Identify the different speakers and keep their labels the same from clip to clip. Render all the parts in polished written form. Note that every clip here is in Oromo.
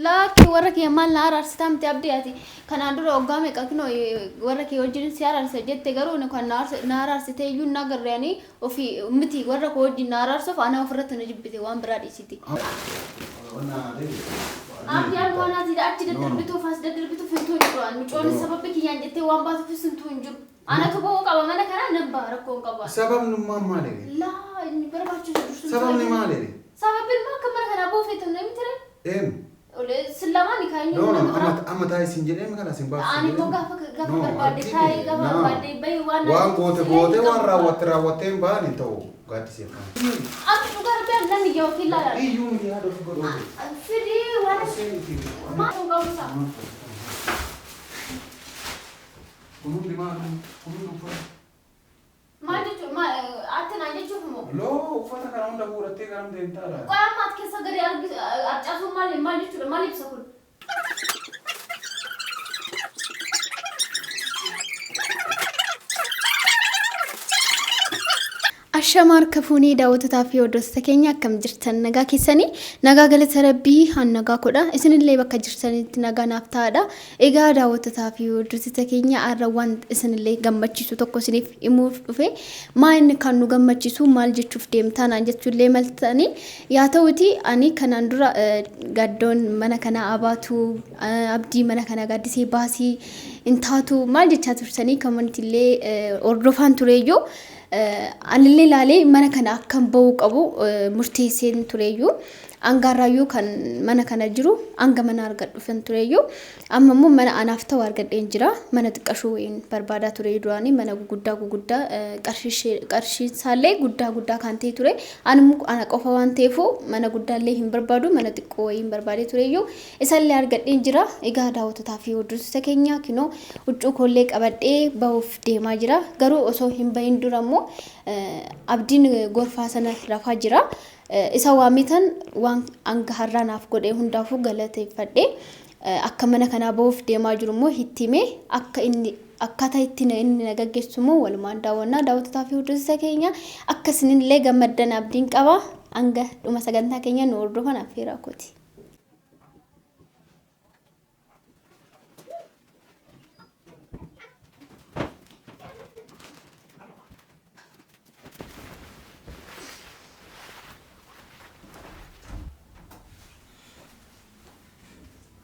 Speaker 1: Laakki warra kiyya maal na araarsitaa miti abdii ati kanaan dura waggaa meeqa kinoo warra kee wajjin si araarsa jette garuu kan na araarsite iyyuu na agarre ani ofii miti warra koo wajjin na araarsuuf ana ofirratti na jibbite waan biraa dhiisiti. Abdii amma waan ati achi daddarbituuf as daddarbituuf hin tuun jiru ani mucoon sababbi kiyyaan jettee waan baatuufis hin tuun jiru. Anatu ba'uu qaba mana kanaa nan ba'a rakkoo hin qabu.
Speaker 2: Sababnummaan maali?
Speaker 1: Laa inni barbaachisu dursu.
Speaker 2: Sababni maali?
Speaker 1: Sababni immoo akka mana kanaa ba'uu feetu namni ture.
Speaker 2: Eenyu?
Speaker 1: Sin lamaan kan inni
Speaker 2: No, no,
Speaker 1: nama biraa.
Speaker 2: amma amma taa'ee siin jedhee kana siin baasu.
Speaker 1: Ani immoo gaafa gaafa barbaadde taa'ee gaafa barbaadde bahi waan
Speaker 2: Waan goote goote waan raawwatte raawwattee hin ba'an hin ta'u gaaddisee akkana.
Speaker 1: Abdi dhugaa rabbi nan iyya wakiin laala.
Speaker 2: Iyyuu miti yaada of godhuu.
Speaker 1: Fidii waan maal kun qabusa.
Speaker 2: Kun hundi maal? Kun hundi uffata.
Speaker 1: Maal jechuun maal ati naan jechuuf moo?
Speaker 2: Loo uffata kana hunda fuudhattee garam deemtaa laata?
Speaker 1: Qoy amma ati keessa gadi arcaasuun maal maal jechuudha maal ibsa kun? Ashama harka fuunee daawwattotaa fi hordoftoota keenya akkam jirtan nagaa keessanii nagaa galata rabbii han nagaa kodha isinillee bakka jirtanitti nagaa naaf ta'aadha. Egaa daawwattotaa fi hordoftoota keenya har'a waan isinillee gammachiisu tokko isiniif himuuf dhufe maa inni kan nu gammachiisu maal jechuuf deemtaa naan jechuullee maltanii yaa ta'uti ani kanaan dura gaddoon mana kanaa abaatu abdii mana kanaa gaaddisee baasii hin taatu maal jechaa turtanii kamantillee hordofaan tureeyyuu anillee ilaalee mana kana akkan ba'uu qabu murteesseen tureeyyuu hangaarraayyuu kan mana kana jiru hanga mana argadhuufan tureeyyuu amma immoo mana anaaf ta'u argadheen jira mana xiqqashuu wayiin barbaadaa ture duraanii mana guguddaa guguddaa qarshiin isaallee guddaa guddaa kan ta'e ture ani immoo ana qofa waan ta'eefu mana guddaallee hin barbaadu mana xiqqoo wayiin barbaadee tureeyyuu isallee argadheen jira. Egaa daawwattotaa fi hordoftoota keenya kinoo huccuu koollee qabadhee bahuuf deemaa jira. Garuu osoo hin bahin dura immoo abdiin gorfaa sana rafaa jira. Isa waametan waan hanga har'aa naaf godhe hundaafuu galateeffadhe. Akka mana kanaa bahuuf deemaa jiru immoo itti hime akka inni akkaataa itti inni na gaggeessu immoo walumaan daawwannaa daawwattotaa fi hordoftoota keenya akka isinillee gammaddan abdiin qaba. Hanga dhuma sagantaa keenya nu hordofan affeeraa kooti.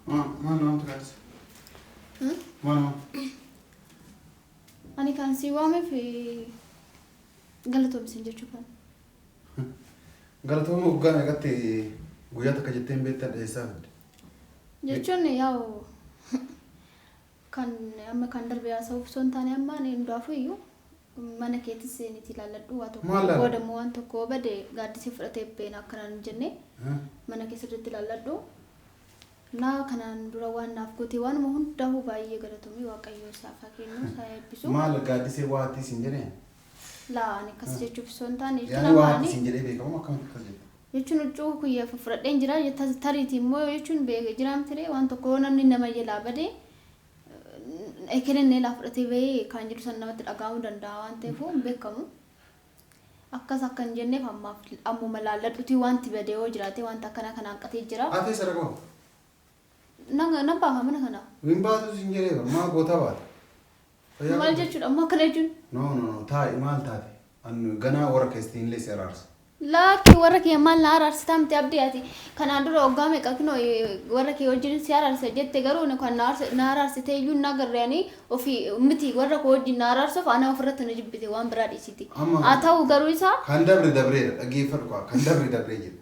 Speaker 2: Maal namatti gaaddisa? Maal nama?
Speaker 1: Ani kan si waameef galatoomsin jechuufan.
Speaker 2: Galatooma waggaa meeqatti guyyaa takka jettee hin beektan eessaa fidde?
Speaker 1: Jechuun yaa'u kan amma kan darbe haasa'uuf osoo hin taane amma ani hundaafuu iyyuu mana keetis seenitii ilaalladhu waa tokko
Speaker 2: Maal laala?
Speaker 1: booda immoo waan tokko bade gaaddisee fudhatee beena akkanaan hin jenne mana kee sirriitti ilaalladhu. Naa kanaan dura waan naaf goote waanuma hundaafuu baay'ee galatoomii waaqayyoo isaaf haa kennu isaa eebbisu.
Speaker 2: Maal gaaddisee waa atti siin jedhee?
Speaker 1: Laa ani akkas jechuuf osoo hin taane jechuun
Speaker 2: Yaani
Speaker 1: amma
Speaker 2: waa atti
Speaker 1: ani
Speaker 2: siin jedhee beekamu akkamitti akkas jette?
Speaker 1: jechuun huccuu kiyya fudhadheen jira tariitii immoo jechuun beeke jira miti waan tokko yoo namni nama jalaa bade ekeleen neelaa fudhatee bahee kan jedhu san namatti dhaga'amuu danda'a waan ta'eef hin beekamu. Akkas akka hin jenneef ammaaf ammuma laalladhuti wanti bade yoo jiraate wanta akkana kana hanqatee jira.
Speaker 2: Ati eessa dhaqoo?
Speaker 1: Nan baafa mana kana.
Speaker 2: Hin baatu siin jedhee maa goota baata? Fayyaa
Speaker 1: Maal
Speaker 2: qabda?
Speaker 1: jechuudha ammoo akkana jechuun?
Speaker 2: No no no taa'i maal taate? An ganaa warra keessatti illee si araarsa.
Speaker 1: Laakki warra kee maal na araarsitaa miti abdii ati kanaan dura waggaa meeqa kinoo warra kee wajjin si araarsa jette garuu kan na araarsite iyyuu na agarre ani ofii miti warra koo wajjin na araarsuuf ana ofirratti na jibbite waan biraa dhiisiti.
Speaker 2: Amma
Speaker 1: Haa ta'u garuu isa
Speaker 2: kan dabre dabreedha dhaggeeffadhu kaa kan dabre dabree jira.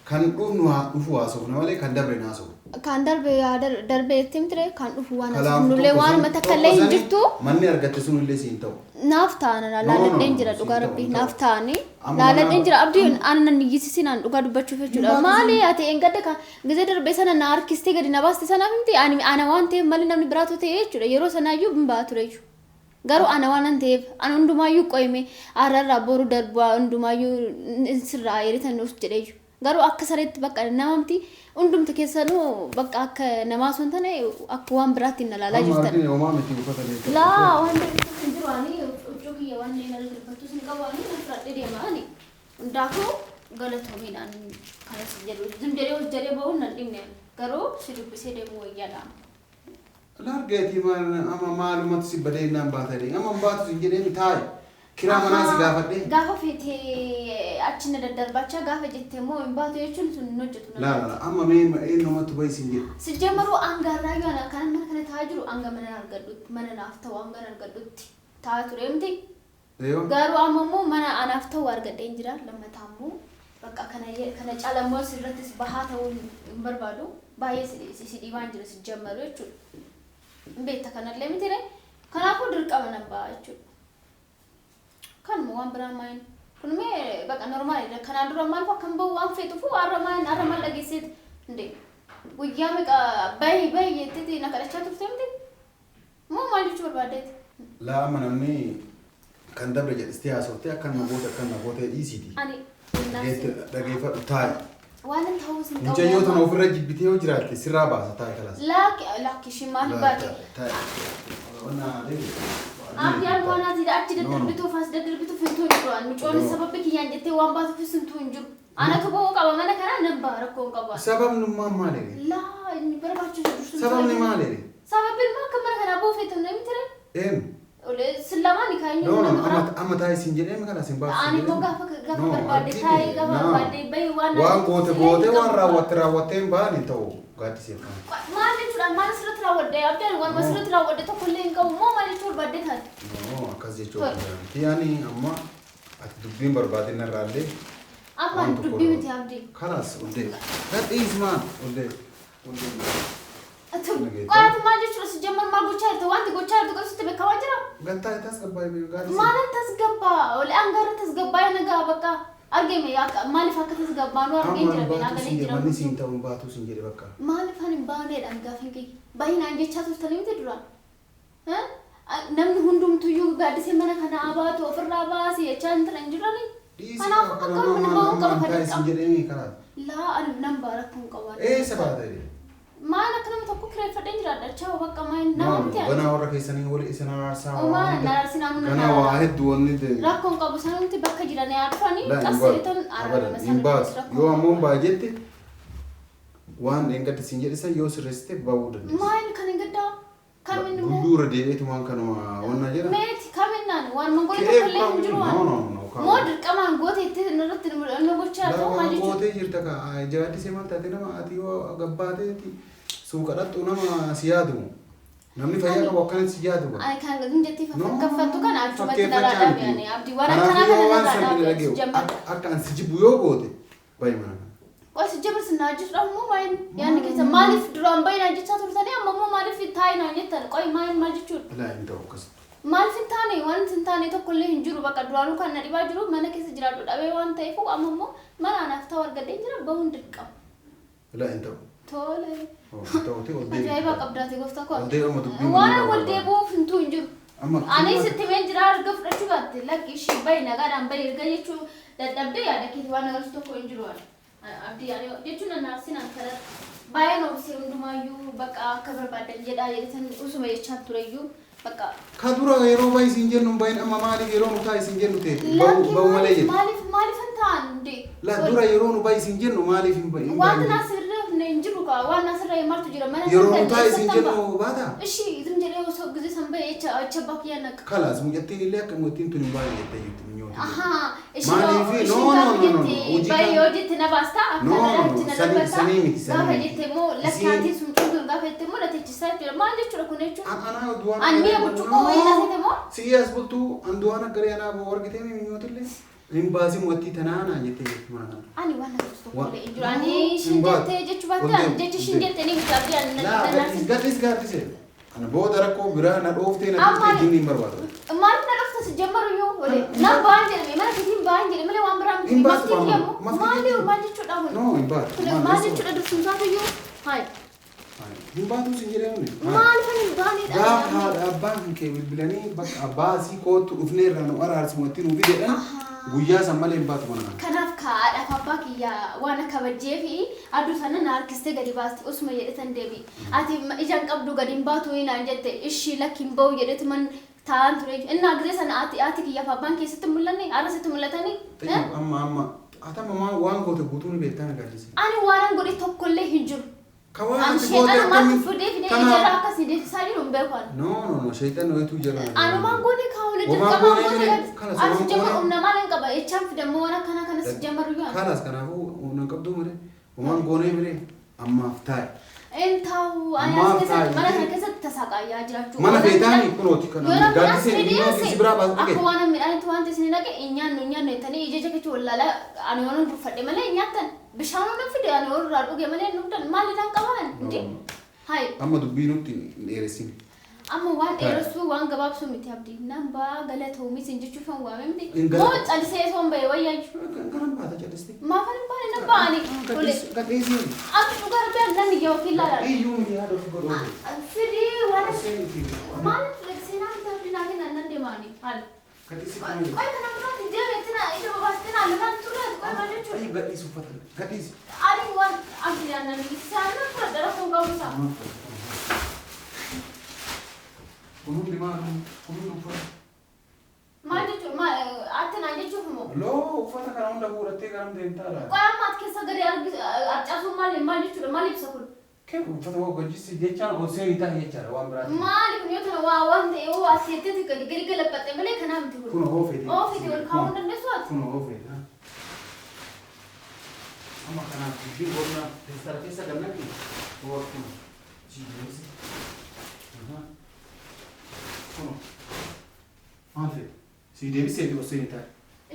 Speaker 2: Kan dhufnu haa dhufu haasofna malee kan dabre hin haasofnu.
Speaker 1: Kan darbe yaa darbe jettee miti ree kan dhufu waan
Speaker 2: Kalaaf
Speaker 1: haasofnullee
Speaker 2: tokko
Speaker 1: waan
Speaker 2: san
Speaker 1: takka illee
Speaker 2: tokko
Speaker 1: hin
Speaker 2: sani
Speaker 1: jirtu.
Speaker 2: manni argatte sun illee siin ta'u.
Speaker 1: Naaf ta'an
Speaker 2: No no
Speaker 1: laaladheen
Speaker 2: no
Speaker 1: jira
Speaker 2: siin
Speaker 1: dhugaa
Speaker 2: ta'u
Speaker 1: rabbii
Speaker 2: hin
Speaker 1: naaf
Speaker 2: ta'u.
Speaker 1: ta'anii
Speaker 2: Amma
Speaker 1: laaladheen
Speaker 2: manaa
Speaker 1: jira abdii ana nan iyyisisinaan dhugaa dubbachuuf
Speaker 2: hin
Speaker 1: jechuudha.
Speaker 2: baatu
Speaker 1: Maali
Speaker 2: sun.
Speaker 1: ati eengadda kan gizee darbe sana na harkistee gadi na baaste sanaaf miti ani ana waan ta'eef malee namni biraatu ta'e jechuudha yeroo sanaayyuu hin ba'a ture jechuudha. Garuu ana waan an ta'eef ana hundumaayyuu qoyme har'arraa boru darbaa hundumaayyuu sirraa hiritan us jedhee jechuudha. Garuu akka sareetti bakka namamti hundumti keessanuu bakka akka namaa osoo hin taane akka waan biraatti na ilaalaa
Speaker 2: Amma
Speaker 1: jirtan.
Speaker 2: argine homaa miti uffata beekta.
Speaker 1: Laa waan darbitu hin jiru ani huccuu kiyya waan inni irratti uffattus hin qabu ani nan fudhadhee deema ani. Hundaafuu Galatoomiidhaan kanas jedhu zim jedhee hojii jedhee ba'uun nan dhibne garuu si dubbisee deemuu wayyaadha.
Speaker 2: Largeetii maal amma maalumatti si badee naan baatanii amma hin baatu sin jedhee taa'i. Kiraa manaa si gaafadhee.
Speaker 1: Gaafa feetee achi na daddarbachaa gaafa jettee immoo hin baatu jechuun sun hin hojjetu.
Speaker 2: Laa laa amma mee eenyumatti bahi sin jedhe.
Speaker 1: Si jammaruu hangaarraa yoo ana kan mana kana taa'aa jiru hanga mana argadhutti mana naaf ta'u hanga argadhutti taa'aa ture miti.
Speaker 2: Eeyoo.
Speaker 1: Garuu amma immoo mana anaaf ta'u argadheen jira lammataa immoo bakka kana kana caala immoo sirrattis bahaa ta'uu hin barbaadu baay'ee si dhiibaan jira si jammaru jechuudha. Hin beekta kanallee miti ree kanaafuu dirqama nan ba'a jechuudha. Kanuma waan biraa maayin kun mee bakka normaalidha kanaan dura maal akka hin bahu waan feetufu har'a maayin har'a maal dhageesseet hundee guyyaa meeqa bahi bahi jetteeti na kadhachaa turte miti moo maal jechuu barbaaddeeti?
Speaker 2: Laa amma namni kan dabre jedhistee haasoftee akkan na goote akkan na goote dhiisiiti.
Speaker 1: Ani
Speaker 2: Dhageeffadhu taa'i.
Speaker 1: Waan hin ta'uus hin qabu.
Speaker 2: Mucayyoo tana ofirra jibbitee yoo jiraatte sirraa baasa taa'i kalaas.
Speaker 1: Lakki lakki ishii maal baate?
Speaker 2: Taa'i. Onnaa deebi.
Speaker 1: Abdiyaan waan ati achi daddarbituuf as daddarbituuf hin jiru. Mucoon sababbi kiyyaan jettee waan baatuufis hin jiru. Anatu ba'uu qaba mana kanaa nan ba'a rakkoo hin qabu.
Speaker 2: Sababnummaan maali?
Speaker 1: Laa inni barbaachisu dursu.
Speaker 2: Sababni maali?
Speaker 1: Sababni immoo akka mana kanaa ba'uu feetu namni ture.
Speaker 2: Eenyu?
Speaker 1: Sillamaan kan inni
Speaker 2: No no
Speaker 1: mana biraa.
Speaker 2: amma amma taa'i sin jedhee kalaas hin baasu.
Speaker 1: Ani immoo gaafa gaafa barbaadde taa'ee gaafa barbaadde bahi waan
Speaker 2: Waan goote goote waan raawwatte raawwattee hin baane hin ta'u gaaddisee kan.
Speaker 1: Maal jechuudha maal asirratti raawwadde abdaan waan asirratti raawwadde tokko illee hin qabu moo maal jechuu barbaadde taate?
Speaker 2: No akkas jechuudha. Yaani amma ati dubbiin barbaadin narraallee.
Speaker 1: Amma dubbii miti abdii.
Speaker 2: Kalaas ol deebi. Gadhiis maal ol deebi. Ol deebi.
Speaker 1: Qoraati maal jechuudha si jammar maal gochaa jirta wanti gochaa jirtu qabsitti beekamaa jira.
Speaker 2: Gantaa tasgabbaa gaaddisee.
Speaker 1: Maalan tasgabbaa ol angarra tasgabbaa nagaa bakka argame maaliif akka tasgabbaa nu argee jira beelaa galee jira.
Speaker 2: Manni siin ta'uun baatu siin jedhe bakka.
Speaker 1: Maaliif ani hin baaneedhaan gaafa hin baay'inaan jechaa turtanii miti duraan. Namni hundumtuyyuu gaaddisee mana kanaa baatu ofirraa baasi jechaa hin turan jirani. Kanaafuu akka mana ba'uu qaba kan
Speaker 2: Kan
Speaker 1: qabu.
Speaker 2: jedhee karaa.
Speaker 1: Laa ani nan ba'a rakkoo hin qabu.
Speaker 2: Eessa baata jedhee?
Speaker 1: Maal akka nama tokko kireeffadhee jiraadha. Chaa bakka maal nama miti ani.
Speaker 2: Ganaa warra keessanii wali isin araarsaa.
Speaker 1: Uumaa naraarsinaa mun
Speaker 2: Ganaa waa hedduu wanni ta'e.
Speaker 1: Rakkoon qabu sanumti bakka jiranii haa dhufanii
Speaker 2: Laa hin
Speaker 1: qasseetan
Speaker 2: baatu.
Speaker 1: araarama
Speaker 2: Abadan hin baatu. Yoo ammoo hin ba'a jette waan dheengadda siin jedhe san yoo sirreessite ba'uu dandeessa.
Speaker 1: Maal kan hin gaddaa? Kamin immoo?
Speaker 2: Guyyuu irra deebi'eetumaan kanuma wanna jedha.
Speaker 1: Meeti kaminnaan waan mongolii tokko illee hin jiru
Speaker 2: No
Speaker 1: waan.
Speaker 2: no no.
Speaker 1: Moo dirqamaan goote itti irratti nu gochaa ta'u maal jechuudha?
Speaker 2: Gootee jirta ka jaaddisee maal taate nama ati yoo gabbaateeti suuqa dhaqxu nama si yaadu. Namni fayyaa qabu akkanatti si yaadu.
Speaker 1: Ani kan hin jettee
Speaker 2: No,
Speaker 1: fakkaffattu kana achumatti
Speaker 2: fakkeeffachaa
Speaker 1: narraa
Speaker 2: miti.
Speaker 1: dhaabe ani abdii waan
Speaker 2: Kanaafuu
Speaker 1: akkanaa
Speaker 2: yoo
Speaker 1: kana
Speaker 2: waan
Speaker 1: narraa
Speaker 2: san
Speaker 1: dhaabe
Speaker 2: dhaga'u
Speaker 1: jammar.
Speaker 2: akka an si jibbu yoo goote bahi mana kana.
Speaker 1: Qosi jabir sinaa jechuudhaaf immoo maal yaadni keessa maaliif duraan bahi naan jechaa turtanii amma immoo maaliif taa'i naan jettan qo'i maal maal jechuudha?
Speaker 2: Laa hin ta'u akkasitti.
Speaker 1: Maaliif hin taane waan hin taane tokko illee hin jiru bakka duraanuu kan na dhibaa jiru mana keessa jiraadhu dhabee waan ta'eef amma immoo mana anaaf ta'u argadhee jira bahuun dirqama.
Speaker 2: Laa hin ta'u.
Speaker 1: Tole.
Speaker 2: Hin ta'uti ol deebi.
Speaker 1: Ajaa'iba qabdaate gooftaa koo.
Speaker 2: Ol deebi amma dubbiin
Speaker 1: Waan
Speaker 2: mana
Speaker 1: wal deebi'uuf hin hin jiru.
Speaker 2: Amma
Speaker 1: Ani sitti himeen jira erga fudhachuu baatte lakki ishii bahi nagaadhaan bahi erga jechuu dadhabdee yaada keeti waan agarsiisu tokko hin jiru. Abdii ani jechuun nan aarsinaan kana baay'een obsee hundumaayyuu bakka akka barbaadan jedhaa jedhetan usuma jechaa tureyyuu bakka.
Speaker 2: Ka dura yeroo bahi siin jennu hin bahin amma maaliif yeroo nu taa'i siin jennu ta'e
Speaker 1: Lakki
Speaker 2: bahu malee jette.
Speaker 1: maaliif maaliif hin ta'an hundee?
Speaker 2: Laa dura yeroo nu bahi siin jennu maaliif hin bahin?
Speaker 1: Wanti naasirra hin jiru kaa waan naasirra martu jira mana
Speaker 2: Yeroo nu taa'i siin jennu baata?
Speaker 1: Ishii izim jedhee osoo gisee san bahe jecha acha bakkiyyaa naqa.
Speaker 2: Kalaas mucattiin illee akka mucattiin tun hin baane jettee jirti minyootiin.
Speaker 1: Ahaa,
Speaker 2: Maaliif?
Speaker 1: ishiin
Speaker 2: No, no,
Speaker 1: gaafa
Speaker 2: no, no, no.
Speaker 1: jette
Speaker 2: Hojii
Speaker 1: bahi
Speaker 2: kan-
Speaker 1: yoo jette na baasta
Speaker 2: No, no,
Speaker 1: akka
Speaker 2: no.
Speaker 1: natti na
Speaker 2: Sanii
Speaker 1: darbata.
Speaker 2: sanii miti sanii
Speaker 1: Gaafa
Speaker 2: miti.
Speaker 1: jette immoo lakkaatii sun cuntuun gaafa jette immoo na teechisaa jechuudha. Maal jechuudha kun jechuun?
Speaker 2: Anaa duwwaan.
Speaker 1: Ani mi'a burcuqqoo wayii na seete moo?
Speaker 2: Si'i as bultuu an duwwaan akka anaa argitee minyootillee hin baasi mucattii tanaa naan jettee jirti mana kana.
Speaker 1: Ani waan na tokko
Speaker 2: Wa-
Speaker 1: illee hin jiru. Ani ishiin
Speaker 2: Hin baatu.
Speaker 1: jettee jechuu
Speaker 2: Ol
Speaker 1: baatte ani
Speaker 2: deemu,
Speaker 1: jechi
Speaker 2: ol
Speaker 1: ishiin
Speaker 2: deemu.
Speaker 1: jette ni miti abdii ani na
Speaker 2: Laa
Speaker 1: na
Speaker 2: gadhiis gadhiis gaaddisee. Ana booda rakkoo biraa na dhooftee na
Speaker 1: Amma
Speaker 2: dhuftee jinni hin barbaadu.
Speaker 1: Maaliif na dhofta si jammaru yoo ole naan ba'an jedhame mana keetiin ba'an jedhame malee waan biraa miti.
Speaker 2: Hin baatu
Speaker 1: Maftii
Speaker 2: baama.
Speaker 1: kiyyamu
Speaker 2: Maftii
Speaker 1: maali
Speaker 2: jechuun-
Speaker 1: maal jechuudha kun?
Speaker 2: No hin baatu.
Speaker 1: Kun maal jechuudha dursuun iyyuu? Hayi
Speaker 2: Hin baatu sin jedhee nuni.
Speaker 1: maaliif ani hin baaneedha?
Speaker 2: Gaafa haadha abbaan kan kee bilbilanii bakka abbaa asii kootu dhufnee irraa nu araarsi wanti nuufi jedhan guyyaa san malee hin baatu mana kana.
Speaker 1: Kanaaf haadhaaf abbaa kiyyaa waan akka kabajjee fi aduu sana na harkistee gadi baasti osuma jedhetan deebi. Ati ijaan qabdu gadi hin baatu naan jette ishii lakki hin ba'u jedhetu man taa'an ture. Innaa gisee sana ati haati kiyyaaf abbaan keessatti mul'anne har'a sitti mul'atanii?
Speaker 2: Amma amma Atama maa waan goote guutuu ni beektaa na gaaddise.
Speaker 1: Ani waanan godhe tokkollee hin jiru.
Speaker 2: Ka waan
Speaker 1: Ani
Speaker 2: ati goote
Speaker 1: sheexana maaltu
Speaker 2: akkamiin
Speaker 1: fidee fidee
Speaker 2: Kanaaf-
Speaker 1: ijarraa akkasii deebisaa jiru hin beeku ani.
Speaker 2: No no no sheexanni wayituu jala.
Speaker 1: Anumaan goone kaawule
Speaker 2: Homaa
Speaker 1: dirqamaan
Speaker 2: goonee
Speaker 1: goone
Speaker 2: mire,
Speaker 1: gadi.
Speaker 2: kanas
Speaker 1: Ani
Speaker 2: homaa
Speaker 1: si jamar
Speaker 2: goonee.
Speaker 1: humna maal hin qaba jechaan fidammoo waan akkanaa kana si jammaru yoo ani.
Speaker 2: Kanas kanaafuu humna hin qabduu mire homaan goonee mire ammaaf taa'e.
Speaker 1: Hin taa'u ani as
Speaker 2: Ammaaf
Speaker 1: keessatti
Speaker 2: taa'i.
Speaker 1: mana kana keessatti tasaaqayyaa jiraachuu.
Speaker 2: Mana feetaani kunooti
Speaker 1: Yoo
Speaker 2: kana
Speaker 1: namni
Speaker 2: gaaddisee
Speaker 1: as
Speaker 2: inni
Speaker 1: fedhe
Speaker 2: si biraa baasuu
Speaker 1: akka
Speaker 2: dhage.
Speaker 1: waan midhaanitti wanti isin dhaqe hin nyaannu hin nyaannu jettanii ija ija keessa wallaalaa ani waan duffadhe malee hin nyaattan bishaan waan fide ani waan irraa dhuge malee hin dhugdan maaliidhaan qaban
Speaker 2: No, no.
Speaker 1: Hai
Speaker 2: Amma dubbii nutti hin dheeressin.
Speaker 1: amma waan
Speaker 2: Taa'e.
Speaker 1: dheeressuu waan gabaabsuu miti abdii nan baa galatoomis hin jechuuf hin waame miti
Speaker 2: Hin galata.
Speaker 1: moo callisee osoo hin bahe wayyaa jechuudha.
Speaker 2: Garan baata callistee.
Speaker 1: Maafan hin baane nan ba'ani tole
Speaker 2: Gadheesii.
Speaker 1: amma dhugaa rabbi nan iyya wakiin laalaa
Speaker 2: Iyyuu miti yaada of godhuu.
Speaker 1: fidii waan
Speaker 2: Gadheesii.
Speaker 1: maal seenaa miti abdii naa kennan nan deemaani haala.
Speaker 2: Gadheesii.
Speaker 1: Qoy kana biraatti deeme tina ija babaastina lafaan turre qoy maal jechuudha.
Speaker 2: Gadheesii uffata. Gadheesii.
Speaker 1: Ani waan abdii aannan isaan na fudhadha rakkoo qabu isaa.
Speaker 2: Kun hundi maal? Kun hundi uffata.
Speaker 1: Maal jechuudha maal ati naan jechuuf moo?
Speaker 2: Loo uffata kana hunda fuudhattee garam deemtaa laata?
Speaker 1: Qoy amma ati keessa gadi arcaasuun maal maal jechuudha maal ibsa kun?
Speaker 2: Kee uffata hoo gojjisi jechaan ol seenii ta'a jechaadha waan biraati.
Speaker 1: Maali kun yoo tana waa waan ta'e yoo as jettee gadi gadi galabatte malee kanaa miti kun.
Speaker 2: Kun hoo fedhe.
Speaker 1: Oo fedhe ol kaa'uu hin dandeessu ati.
Speaker 2: Kun hoo fedhe. Amma kanaaf dubbiin godhuna teessara keessa gannatti hoo akkuma jiidheessi. Kun maal fedhe? Si deebisee fi ol seenii ta'a.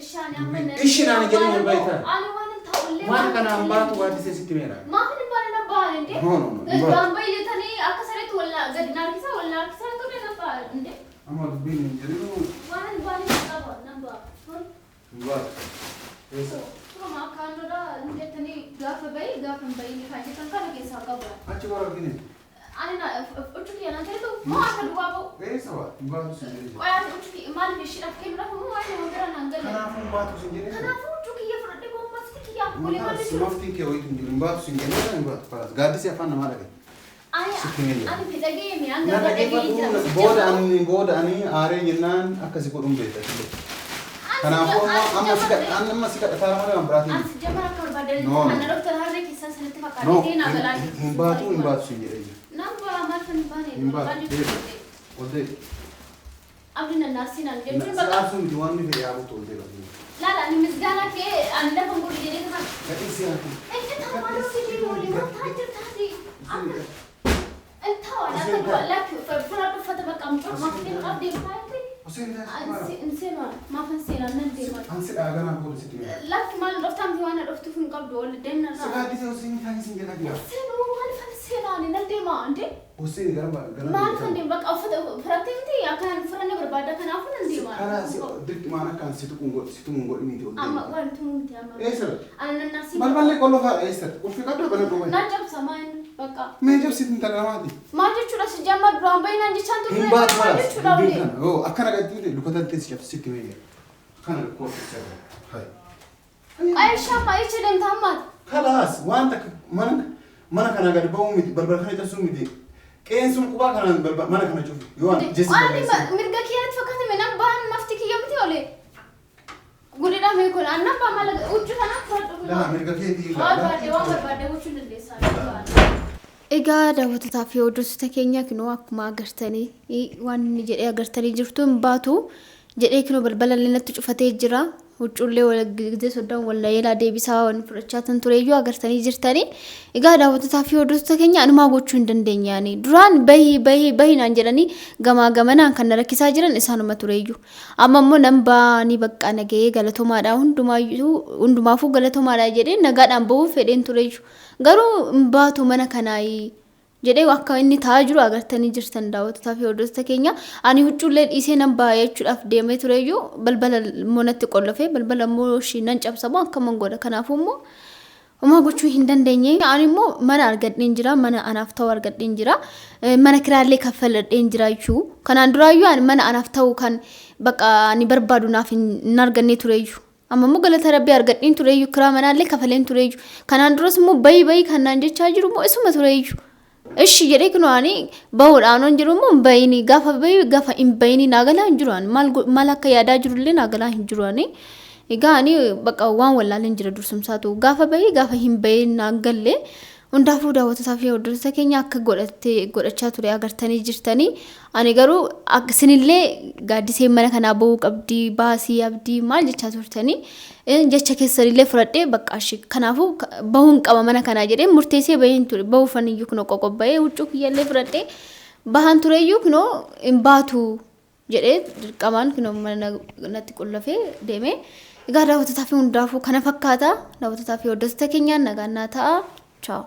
Speaker 1: Ishaan amma nan.
Speaker 2: Ishi naan jedhee ol baay'ee ta'a.
Speaker 1: Ani waan hin ta'ullee.
Speaker 2: Waan kanaan baatu gaaddisee sitti meera.
Speaker 1: Maaf hin baane na baane indee?
Speaker 2: No, no, no, hin baatu.
Speaker 1: Duraan baay'atanii akka sareetti wal gadi na harkisaa wal na harkisaa turre na baane indee?
Speaker 2: Amma dubbiin hin jedhinu
Speaker 1: Waan hin baane hin qaba nan ba'a.
Speaker 2: hin baatu. Eessa?
Speaker 1: Turuma akka handhuudha hin jettanii gaafa bahi gaafa hin bahin kan jettan kana keessaa qaba.
Speaker 2: Achi bara argine.
Speaker 1: Ani na huccuu kiyya naan kennitu moo akka duwwaa ba'u?
Speaker 2: Eessa waa? Hin baatu sin jedhee jira.
Speaker 1: Qoyaati huccuu kiyya maaliif ishiidhaaf kennuudhaaf moo waan nama bira naan galle?
Speaker 2: Kanaafuu hin baatu sin jedhee jira.
Speaker 1: Kanaafuu huccuu kiyya fudhadhee gommafti kiyya golee maal jechuudha?
Speaker 2: Maftiin kee wayitu hin jiru. Hin baatu sin jedhee jira hin baatu. Falaas gaaddisee afaan namaa dhagaye.
Speaker 1: Ani
Speaker 2: Sitti hin
Speaker 1: ani fedhagee mi
Speaker 2: Na
Speaker 1: hanga dhagee jira.
Speaker 2: dhaggeeffatu booda ani booda ani aaree jennaan akkasi godhuun beekta. Kanaafuu amma amma si kadha amma si kadhataa malee waan biraatiin.
Speaker 1: Ani jamara akka barbaadanitti
Speaker 2: No, no.
Speaker 1: kan dhoftan harree keessaa sanatti
Speaker 2: No,
Speaker 1: fakkaatee naa galaa jirtu.
Speaker 2: hin baatu hin baatu sin jedhee jira.
Speaker 1: Nan ba'a maal kan hin baane
Speaker 2: Hin baatu.
Speaker 1: maal jechuudha.
Speaker 2: Ol deebi.
Speaker 1: Abdi nan naarsinaan jechuun bakka
Speaker 2: Si'aasuu miti waan inni fedhe yaabuutu ol deebi.
Speaker 1: laala ani misgaanaa kee ani lafa hin godhu jedhee kana.
Speaker 2: Gadhiisii haa ta'u.
Speaker 1: Inni taa'u fidii waliin maal ta'a jirtaati. Akka inni taa'u akka du'a lakki fura uffata bakka amcoo maafin qabdee faayite.
Speaker 2: Osoo hin taane.
Speaker 1: Hin seenaa maafin seenaa nan deema.
Speaker 2: Ansi dhaaganaa booda sitti meera.
Speaker 1: Lakki maal dhoftaan fi waan dhoftuuf hin qabdu wal deemna
Speaker 2: Si
Speaker 1: irraa.
Speaker 2: gaaddisee osoo hin taane sin jedhaa jira.
Speaker 1: Seenuu maal fan seenaani nan deema ande.
Speaker 2: Osoo hin gara gara.
Speaker 1: Maal fan deema bakka uffata furattee miti akkanaan furanne barbaada kanaafuu nan deema.
Speaker 2: Karaa si dirqimaan akkaan si tuquun godhi si tumuun godhi miti ol
Speaker 1: Amma
Speaker 2: deebi.
Speaker 1: waan tumuu miti amma.
Speaker 2: Eessa?
Speaker 1: Ani nan naasii.
Speaker 2: Balballi qollofaadha eessa? Qulfii qabdu bana dhume.
Speaker 1: Naan cabsa maal bakka.
Speaker 2: Mee jabsiitiin intala namaati.
Speaker 1: Maal jechuudha si jamma duraan bahinaan jechaan turre
Speaker 2: Hin baatu
Speaker 1: maal
Speaker 2: falaas.
Speaker 1: jechuudha
Speaker 2: Dubbiin
Speaker 1: olee.
Speaker 2: kana. Oo akkana gadi lukatan teessi cabsitti mee jira. Akkana koofii isa. Hai.
Speaker 1: Aishaa maa jecha deemta ammaati.
Speaker 2: Kalaas waan takka mana mana kana gadi ba'uu miti balbala kana cabsuu miti. Qeensuun qubaa kanaan balbala mana kana cufu yoo an jesi
Speaker 1: Waan
Speaker 2: balleessin.
Speaker 1: mirga kiyyatti fakkaatame nan bahan mafti kiyya miti olee. Gudidha mee kun annan baa maal huccuu tanaan fudhadhu.
Speaker 2: Laa mirga keetii
Speaker 1: Waan barbaadde waan barbaadde gochuu dandeessaa. Egaa daawwattotaa fi hordoftoota keenya kinoo akkuma agartanii waan inni jedhee agartanii jirtu hin baatu jedhee kinoo balbala illee natti cufatee jira. Huccuullee wal gizee soddaan wal yeelaa deebisaa waan fudhachaa tan tureyyuu agartanii jirtanii. Egaa daawwattotaa fi hordoftoota keenya anumaa gochuu hin dandeenyaani. Duraan bahii bahii bahii naan jedhanii gamaa gamanaan kan na rakkisaa jiran isaanuma tureyyuu. Amma immoo nan baanii bakka nagahee galatomaadhaa hundumaayyuu hundumaafuu galatomaadhaa jedhee nagaadhaan bahuuf fedheen tureyyuu. Garuu hin baatu mana kanaayi jedhee akka inni taa'aa jiru agartanii jirtan daawwattotaa fi hordoftoota keenya. Ani huccuullee dhiisee nan baha jechuudhaaf deemee tureyyuu balbala immoo natti qollofee balbala immoo ishii nan cabsamu akkaman godha. Kanaafuu immoo homaa gochuu hin dandeenye. Ani immoo mana argadheen jira mana anaaf ta'u argadheen jira mana kiraallee kaffaladheen jira jechuu. Kanaan duraayyuu ani mana anaaf ta'u kan bakka ani barbaadu naaf hin arganne tureyyuu. Amma immoo galata rabbii argadheen tureyyuu kiraa manaallee kafaleen tureyyuu. Kanaan duras immoo bayi bayi kan naan jechaa jiru immoo isuma tureyyuu. Ishi jedhee kunoo ani bahuudhaan hin jiru immoo hin bayini gaafa bayi gaafa hin bayini naa galaa hin jiru ani maal akka yaadaa jirullee naa galaa hin jiru ani. Egaa ani bakka waan wallaaleen jira dursumsaatu gaafa bahee gaafa hin bahee naan galle. Hundaafuu daawwattotaa fi hordoftoota keenya akka godhattee godhachaa ture agartanii jirtanii. Ani garuu isinillee Gaaddiseen mana kanaa bahuu qabdi, baasii abdii maal jechaa turtanii. Jecha keessanillee fudhadhee bakka ashi kanaafuu bahuun qaba mana kanaa jedhee murteessee baheen ture. Bahuufan iyyuu kunoo qoqobba'ee huccuu kiyyallee fudhadhee bahan tureyyuu kunoo hin baatu jedhee dirqamaan kunoo mana natti qullafee deeme. Egaa daawwattotaa fi hundaafuu kana fakkaata. Daawwattotaa fi hordoftoota keenyaan nagaan naa ta'a. Ciao.